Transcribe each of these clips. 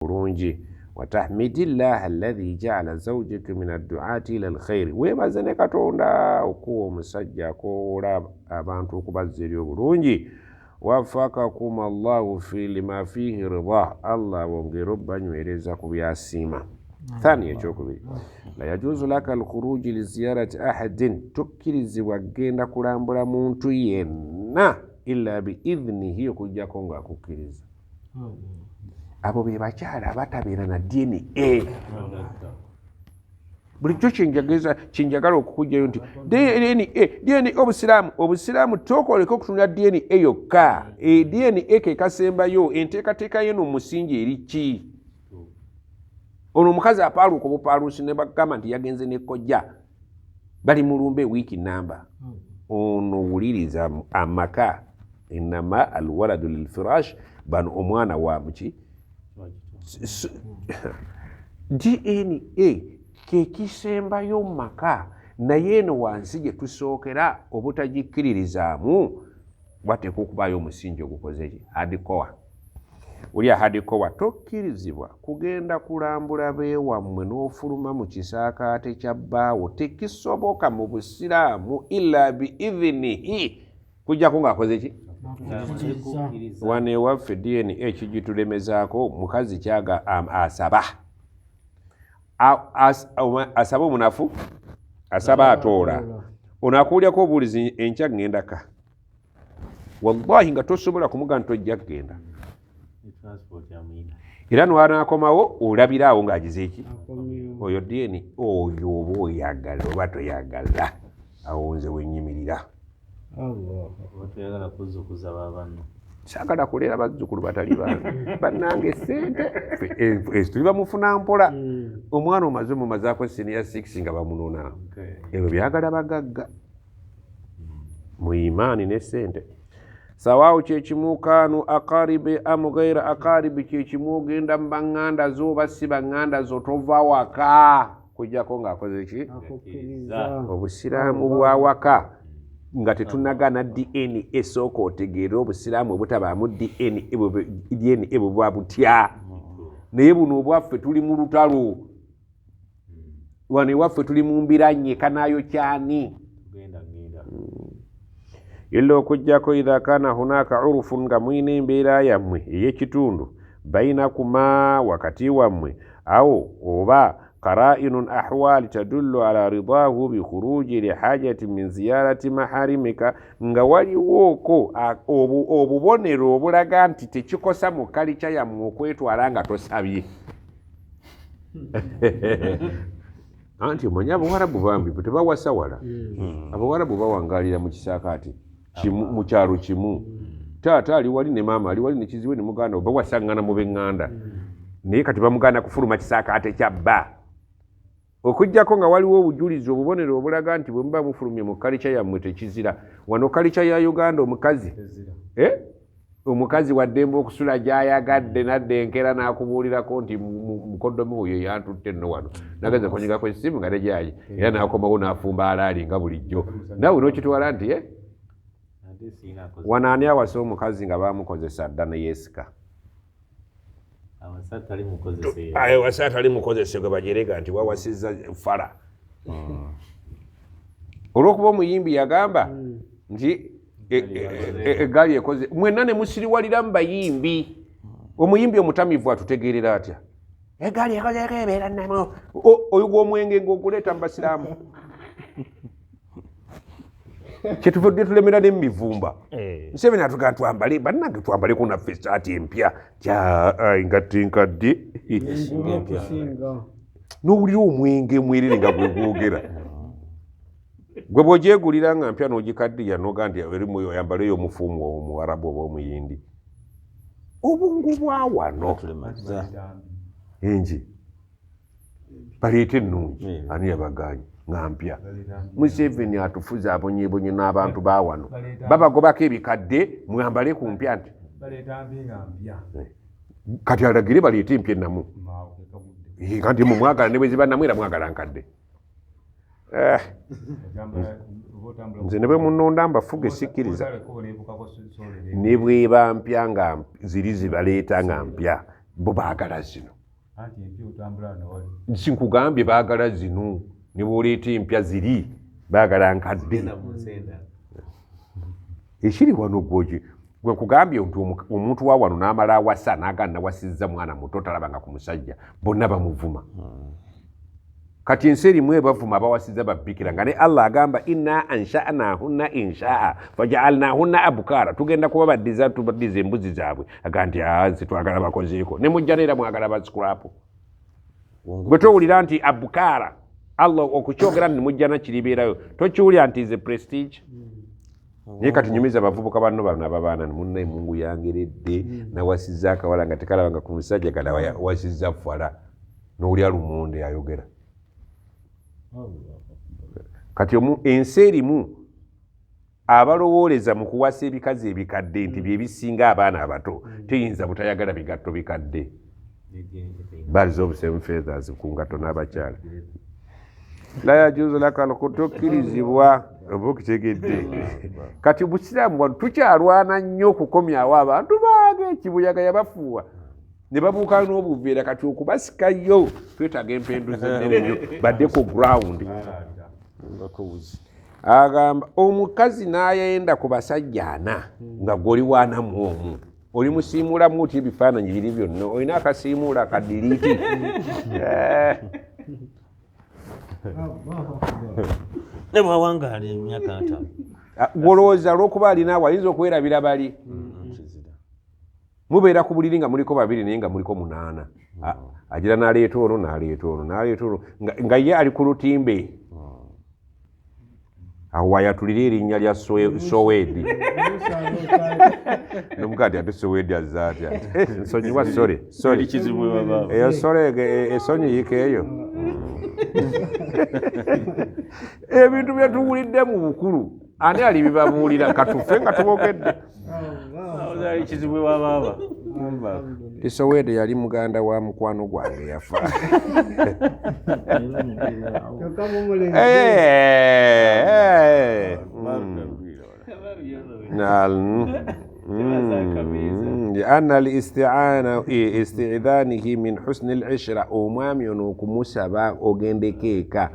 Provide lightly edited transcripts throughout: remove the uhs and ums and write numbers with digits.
Bulungi. Watahmidi llaha alladhi jaala zaujaka min adduati ila lkhairi, weebaze ne Katonda okuwa omusajja akowoola abantu okubazza eri obulungi. Wafakakum Allahu fi lima fihi rida, Allah bongere obbanywereza ku byasiima. Thani, ekyokubiri, la yajuzu laka alkhuruji liziyarati ahadin, tokkirizibwa kgenda kulambula muntu yenna illa biidhnihi, okugjako ngaakukkiriza. Abo be bakyala abatabeera na DNA. Bulijjo kyenjageza kyenjagala okukugjayo nti DNA, DNA, obusiraamu tokoleka okutunula DNA yokka. DNA ke kasembayo. Enteekateeka yeno omusingi eri ki? Ono omukazi apaaluuka obupaaluusi ne bagamba nti yagenze nekojja, bali mulumbe wiiki namba. Ono wuliriza, amaka, inama alwaladu lilfirash, bano omwana wa muki DNA kekisembayo mu maka, naye eno wansi gye tusookera obutagikkiririzaamu wateekwa okubaayo omusingi ogukoze ki? Hardcore. Ulya hardcore, tokkirizibwa kugenda kulambula beewammwe n'ofuluma mu kisaakaate kya bbaawo, tekisoboka mu Busiraamu, illa biidhinihi, kujjako ng'akoze ki? Wano ewaffe DNA kigitulemezaako. Mukazi kyaga asaba asaba omunafu asaba atoola. Ono akuwulyako obuwulizi, enkya ŋŋendaka, wallahi nga tosobola kumuga nti tojja kugenda, era nwanaakomawo olabira awo ng'agize eki oyo DNA oyo, oba oyagala oba toyagala, awo nze wenyimirira. Toyagala kuzzukuza babanno. Saagala kuleera bazzukulu batali bange. Bannange, sente tuli bamufuna mpola. Omwana omaze mumazaako senior six nga bamunona. Ebyo byagala bagagga mu imaani ne sente. Sawaawo kyekimu kaanu aqaribi am ghaira aqaribi, kyekimu ogenda mu baŋŋanda zo oba si baŋŋanda zo, tova waka kujjako ng'akoze ki? Obusiraamu bwa waka nga tetunagaana DNA, esooka otegeere obusiraamu obutabaamu DNA, DNA buba butya? Naye buno obwaffe tuli mu lutalo wano ewaffe, tuli mu mbiranye kanaayo kyani illa okugjako idha kana hunaka urufun, nga mwina embeera yammwe ey'ekitundu, bainakuma, wakati wammwe, awo oba qarainun ahwali tadullu ala ridahu bikhuruji lihajati min ziyarati maharimika, nga waliwooko obubonero obulaga nti tekikosa mu kalica yammwe okwetwala nga tosabye. Anti omanyi Abawarabu bambi tebawasa wala. Abawarabu bawangalira mu kisaakaate kimu, mu kyalo kimu. Taata ali wali ne maama ali wali ne kiziwe ne muganda we, bawasaŋŋana mu b'eŋŋanda. Naye kati bamugaana kufuluma kisaakaate kya bba okugjako nga waliwo obujulizi, obubonero obulaga nti bwe muba mufulumye mu kalica yammwe tekizira. Wano kalica ya Uganda, omukazi, eh? Omukazi waddembe okusula gy'ayagadde, nadda enkeera n'akubuulirako nti mukoddomi oyo yantutte nno wano, nagenza kunyigako essimu nga negyayi, era n'akomawo n'afumba alaali nga bulijjo, naawe n'okitwala nti eh? Wano ani awasa omukazi nga bamukozesa dda ne yeesika? Awasa atali mukozese gwe bajerega nti wawasizza fala olw'okuba omuyimbi yagamba nti eggaali ekoze mwenna ne musiriwalira mu bayimbi. Omuyimbi omutamivu atutegeerera atya eggaali ekozeko ebeera namu? Oyo gw'omwenge ng'oguleeta mu basiraamu, kyetuvudde tulemera nemumivumba. Museveni atugaa twambale, bannange, twambaleko naffe esaati empya nga tenkadde, n'owulira omwenge mwerere nga gwe gwogera. Gwe bw'ogyegulira nga mpya n'ogikaddiya noga nti erimu oyambaleyo omufuumu Omuwarabu oba Omuyindi, obungu bwa wano engi baleete ennungi. Ani yabagaanyi nga mpya? Museveni atufuze abonyebonye n'abantu ba wano, babagobako ebikadde, mwambale ku mpya nti kati alagire baleete empya ennamu kanti mumwagala ne bwe ziba namu era mwagala nkadde. Nze ne bwe munonda mbafuge sikkiriza ne bweba mpya nga ziri zibaleeta nga mpya. Bo baagala zino. Sinkugambye baagala zino, ne bw'oleeta empya ziri baagala nkadde. Ekiri wano gwoki gwe nkugambye nti omuntu wa wano n'amala awasa n'agamba nawasizza mwana muto talabanga ku musajja, bonna bamuvuma. Kati ensi erimu ebavuma abawasizza babikira nga ne Allah agamba inna ansha'nahunna insha'a faja'alnahunna abukara, tugenda kuba baddiza tubaddiza embuzi zaabwe. Aga nti nsi twagala bakozeeko ne mujja neera mwagala bascrap. Gwe towulira nti abukara Allah okukyogera nti mujja nakiribeerayo, tokiwulira nti is a prestige. Naye kati nyumiza abavubuka banno bano ababaana munnaye Mungu yangeredde nawasizza akawala nga tekalabanga ku musajja kala wasizza fala n'owulira lumonde ayogera. Kati ensi erimu abalowooleza mu kuwasa ebikazi ebikadde nti bye bisinga abaana abato, teyinza butayagala bigatto bikadde. Birds of same feathers ku ngatto n'abakyala. La yajuzu laka tokkirizibwa oba okitegedde. Kati obusiraamu wano tukyalwana nnyo okukomyawo abantu baage ekibuyaga yabafuuwa ne babuuka n'obuveera. Kati okubasikayo twetaaga empendu z'ennene nnyo badde ku ground. Agamba omukazi n'ayenda ku basajja ana nga gw'oli waanamu omu, oli musiimuulamu otya ebifaananyi biri byonna? Olina akasiimuula akadiriiti. Ne bwawangaala emyaka 50. Gw'olowooza olw'okuba alina awo ayinza okwerabira bali. Mubeera ku buliri nga muliko babiri naye nga muliko 8. Agira n'aleeta ono n'aleeta ono n'aleeta ono nga ye ali ku lutimbe. Awo wayatulira erinnya lya Soweedi. Nomugaa nti ate Soweedi azze atya? Nsonyiwa sore sore. Eyo sore esonyiyika eyo. Ebintu bye tuwulidde mu bukulu ani alibibabuulira? Katufe nga tubogedde. Tisowede yali muganda wa mukwano gwange yafa. Anna al-isti'ana isti'dhanihi min husni al-ishra, omwami ono okumusaba ogendeko eka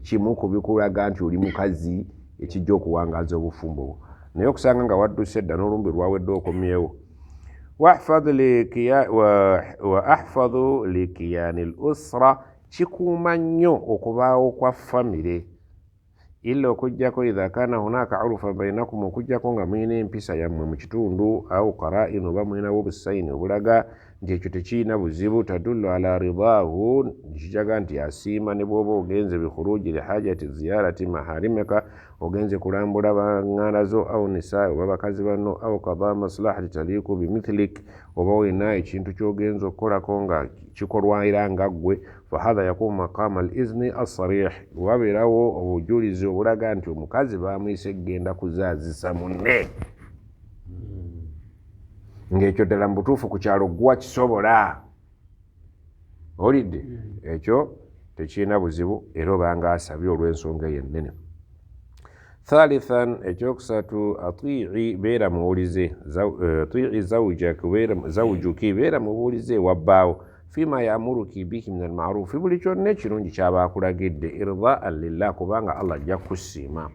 kimu ku bikulaga nti oli mukazi ekijja okuwangaaza obufumbo bwo. Naye okusanga nga wadduse dda n'olumbe lwawedde okomyewo. Wa ahfadhu likiyani al-usra, kikuuma nnyo okubaawo kwa famire. Illa okuggyako idha kana hunaka urufa bainakum, okuggyako nga mulina empisa yammwe mu kitundu, au qara'in, oba mulinawo obusayini obulaga nti ekyo tekirina buzibu, tadullu ala ridahu, kiraga nti asiima ne bw'oba ogenze bikhuruji lihajati ziyarati maharimika, ogenze kulambula baŋŋanda zo, au nisaa oba bakazi banno, au qada maslahati taliku bimithlik, oba olina ekintu ky'ogenze okukolako nga kikolwa era nga ggwe, fahadha yakumu maqama al izni assarih, wabeerawo obujulizi obulaga nti omukazi baamuyise kugenda kuzaazisa munne. Ng'ekyo ddala mu butuufu ku kyalo ggwa kisobola. Owulidde? Ekyo tekirina buzibu era obanga asabye olw'ensonga eyo ennene. Thalithan, ekyokusatu, ati'i, beera muwulize, ati'i zawjuki, beera mubuulize ewa bbaawo, fima ya'muruki bihi min al-ma'rufi, buli kyonna ekirungi ky'aba akulagidde, irda'an lillah, kubanga Allah ajja kukusiima.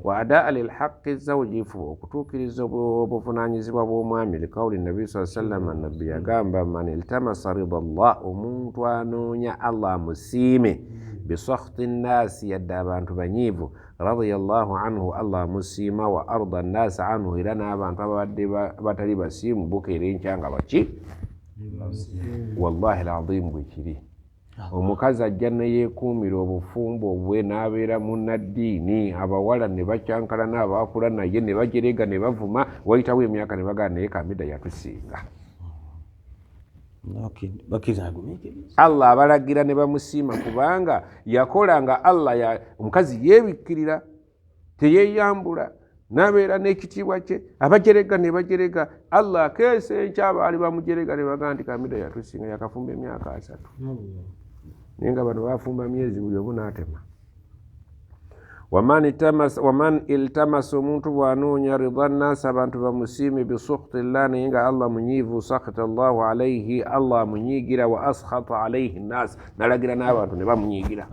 Wa adaa lilhaqqi zawji, fuba okutuukiriza obuvunaanyizibwa bw'omwami. Likawuli nabbi sallallahu alaihi wasallam, nabbi yagamba man iltamasa rida Allah, omuntu anoonya Allah amusiime, bisakhti nnaasi, yadde abantu banyiivu, radiyallahu anhu, Allah amusiima, wa arda nnaasi anhu, era n'abantu ababadde batali basiimu bukeera enkya nga baki. Wallahi alazim bwe kiri. Omukazi ajja ne yeekuumira obufumbo bwe n'abeera munnaddiini, abawala ne bakyankalana, abaakula naye ne bajerega ne bavuma, wayitawo emyaka ne bagamba naye Kamida yatusinga. Allah abalagira ne bamusiima kubanga yakola nga Allah omukazi yeebikkirira, teyeeyambula, n'abeera n'ekitiibwa kye, abajerega ne bajerega. Allah akeesa enkya abaali bamujerega ne bagamba nti Kamida yatusinga, yakafumba emyaka 3. Naye nga bano bafumba myezi buli omu n'atema. Waman iltamasa, omuntu bw'anoonya rida nnasi, abantu bamusiime, bisukhti llah, naye nga Allah munyiivu, sakhita llahu alaihi, Allah amunyiigira, wa askhata alaihi nnas, nalagira n'abantu ne bamunyiigira.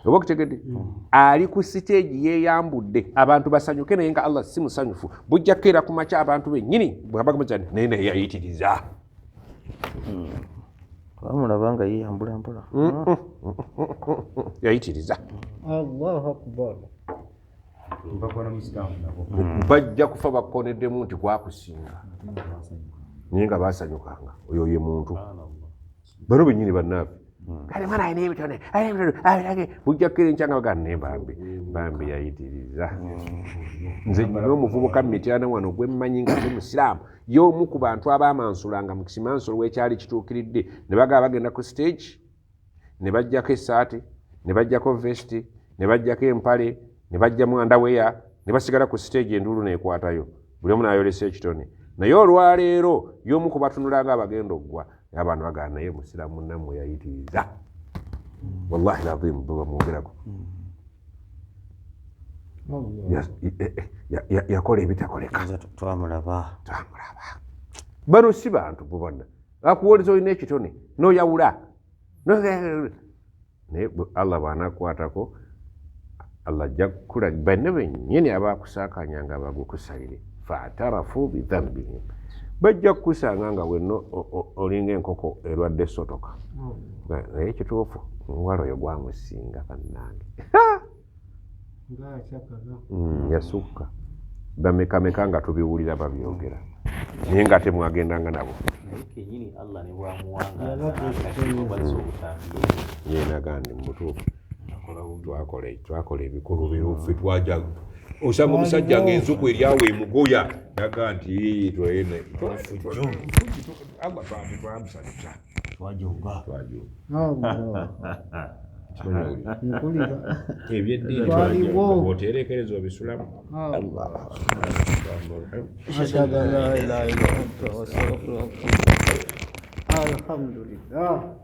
Oba okutegedde, ali ku siteegi yeeyambudde abantu basanyuke, naye nga Allah si musanyufu. Bujja kukeera ku makya abantu bennyini bwabagamuza, naye naye yayitiriza. Bamulaba nga yeyambula mpola. Yayitiriza. Allahu akbar. Bajja kufa bakoneddemu nti gwakusinga, naye nga basanyukanga. Oyo ye muntu, bano bennyini bannaffe. Kale mwana alina ebitone, alina ebitone, bujja kukeera enkya nga bagamba, naye bambi bambi yayitiriza. Nze nina omuvubuka mu Mityana wano gwe mmanyi nga ate musiraamu, y'omu ku bantu abaamansulanga mu kisimansulo wekyali kituukiridde, ne bagaba bagenda ku stage, ne bajjako essaati, ne bajjako vesti, ne bajjako empale, ne bajjamu underwear, ne basigala ku stage, enduulu neekwatayo, buli omu n'ayolesa ekitone. Naye olwaleero y'omu ku batunula nga abagenda oggwa, abantu bagamba, naye musiraamu munnammwe yayitiriza. Wallahi lazimu, bwe bamwogerako yakola ebitakoleka. Twamulaba. Twamulaba. Bano si bantu bubona akuwoleza olina ekitone noyawula, naye Allah bw'anakwatako, Allah ajja kukula banne bennyini abakusaakanya nga bagukusalire. Faatarafu bidhambihim, bajja kukusanga nga wenno olinga enkoko erwadde sotoka. Naye ekituufu, omuwala oyo gwamusinga bannange. Yasukka bamekameka nga tubiwulira babyogera, naye nga temwagendanga nabo. Yenagandi mubutuufu twakola ebikolobero ffe, twaja osanga omusajja nga enzuku eryawo emugoya, naga nti Allah twamusanyusa. Twajoga. Ebyeddiini oterekereza obisulamu. Alhamdulillah.